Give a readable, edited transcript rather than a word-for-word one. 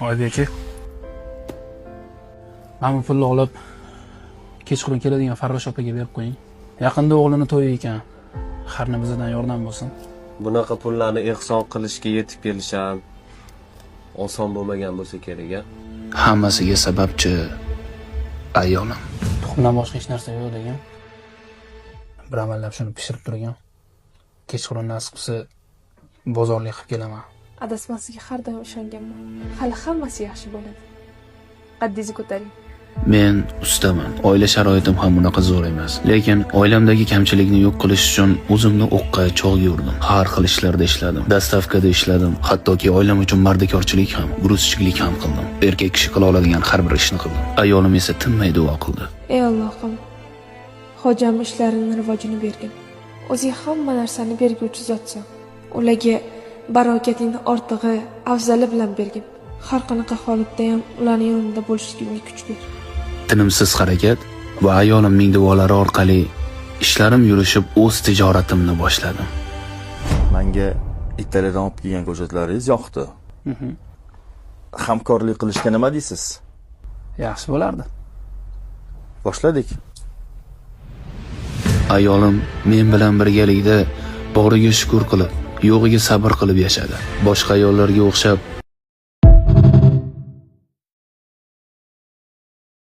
Oybek aka, mana bu pulni olib, kechqurun keladigan Farrosh opaga berib qo'ying. Yaqinda o'g'lini to'yi ekan. Harna bizdan yordam bo'lsin. Bunaqa pullarni ehson qilishga yetib kelish ham oson bo'lmagan bo'lsa kerak, a? Hammasiga sababchi ayolim. Tuxumdan boshqa hech narsa yo'q degan. Bir amallab shuni pishirib turgan. Kechqurun nasib qilsa bozorlik qilib kelaman. Adashmasiga har doim ishonganman. Hali hammasi yaxshi bo'ladi. Qaddingizni ko'taring. Men ustaman. Oila sharoitim ham unaqa zo'r emas. Lekin oilamdagi kamchilikni yo'q qilish uchun o'zimni o'qqa cho'g'ga urdim. Har xil ishlarda ishladim. Доставка da ishladim. Hattoki oilam uchun mardikorchilik ham, грузчик lik ham qildim. Erkak kishi qila oladigan har bir ishni qildim. Ayolim esa tinmay duo qildi. Ey Allohim, xojam ishlarini rivojini bergin. O'zing hamma narsani berguvchi zotsan. Ularga barokatingni ortig'i, afzali bilan bergin. Har qanaqa holatda ham ularning yonida bo'lishligimga kuch ber. Tinimsiz harakat va ayolimning duolari orqali ishlarim yurishib, o'z tijoratimni boshladim. Manga Italiyadan olib kelgan ko'chatlaringiz yoqdi. Hamkorlik qilishga nima deysiz? Yaxshi bo'lardi. Boshladik. Ayolim men bilan birgalikda boriga shukur qilib, yo'g'iga sabr qilib yashadi. Boshqa ayollarga o'xshab